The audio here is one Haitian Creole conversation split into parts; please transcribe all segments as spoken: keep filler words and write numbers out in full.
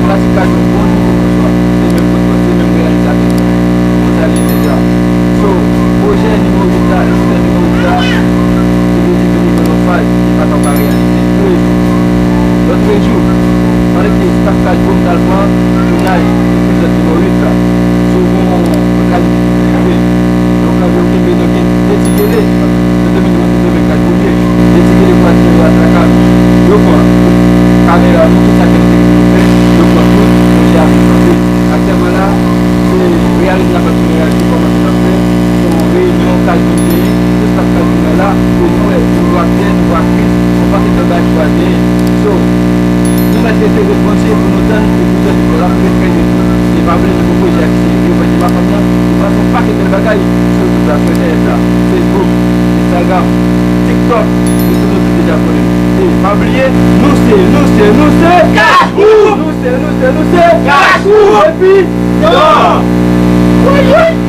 Klasik Radyo, bonjou, bonswa. Se menm kot la, se menm reyalizatè. Kòman sa ye deja? So, pwojè nimewo uit la, epizòd nimewo uit la, se pwojè ki rive nan faz, li pa t ankò reyalize. Lòtrejou, pandan ke staff Radyo m t al pran tounaj epizòd nimewo uit la, sou yon lokal Yo kanpe, yo kenbe, yo gen de ti gele. Se Dominik, se Dominik k al premye. De ti gele pou atire yo atraka nou. Yo pran tout kamera nou, tout sa ke nou te gen pou nou fè. Yo pran tout, pwojè a vin kanpe. Aktyèlman la, se reyalize n ap fè, reyalize kòman se n ap fè. Se yon reyinyon k al vin genyen, tout sa k al vin la, pou nou wè nouvo aktè, nouvo aktris, yon pakèt bagay ki pral genyen. So, nou mèt rete ret branche pou nou tann epizòd nimewo uit la, pou ret fè tou. E pa bliye nouvo pwojè a ki se Revanj de Mafanm nan, nou pral fè yon pakèt bèl bagay sou YouTube la, sou entènèt la, Facebook, Instagram, TikTok, nou tout, nou tout deja konnen nou. E pa bliye, nou se, nou se, nou se Kachou! Nou se, nou se, nou se Kachou! Epi, non! Woy, woy!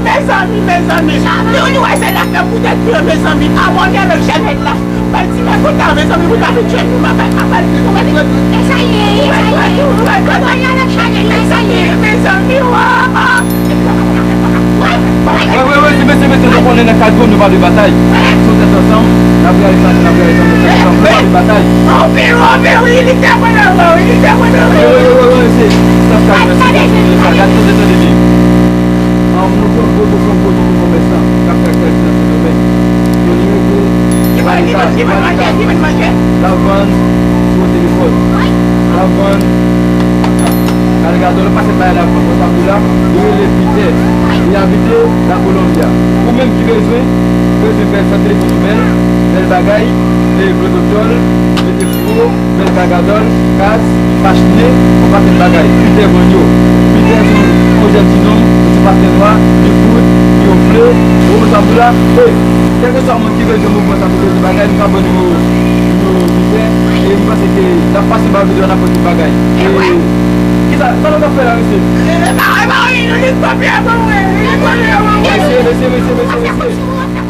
Mezanmi, mezanmi, mezanmi. Yon nou wè se la fè poutèt pou yo, mezanmi. Abòne avèk chanèl la. Bay ti mè kontan, mezanmi, pou ta vin jwenn nou, mwen bay, mwen bay, mwen bay. E sa ye, e sa ye. Abòne avèk chanèl la, e sa ye. Mezanmi, wa. Wi, wi, wi, mesye, mesye, nou konnen nan kad nou, nou pa vle batay. Si nou tèt ansanm, n ap reyalize sa, n ap reyalize sa, nou tèt ansanm, nou pa vle batay. Anpil, anpil, wi, li te mwen nan mwen, wi, li te mwen nan mwen. Wi, wi, wi, wi, mesye, sa, sa, mesye, gad, tande, tande, tande. An, nou fè yon gwo, gwo, gwo, gwo, gwo, gwo mès lan, k ap fè aktyalite nan Sendomeng. Yo li rete, li pa li ka, li pa li ka. Lavann, sou telefòn. Lavann, Galgadò, yo pase bay Lavann, Mont Sablé la, yo rele Pitè. Li abite La Kolonbya. Ou menm ki bezwen, bezwen bèl, sa telefòn ou bèl, bèl bagay, e, glototòl, mete Bèl Galgadò, kas, pachne, yon pakèt bagay. Pitè vann yo. Pitè se yon jèn ti nonm, yon ti patnè nwa, li kout, li wonfle, ou konprann sa m di w la? E, kèlkeswa moun ki bezwen mouvman sa, ki bezwen bagay, nou ka ban nimewo, nimewo Pitè. E m panse ke n ap pase ba videyo a, n ap wè tout bagay. E, kisa, sa nou t ap fè la, mesye? E, e, pa, e, pa, e, nou li t papye a, pa, e, li t papye a, pa, e. Mesye, mesye, mesye, mesye, mesye.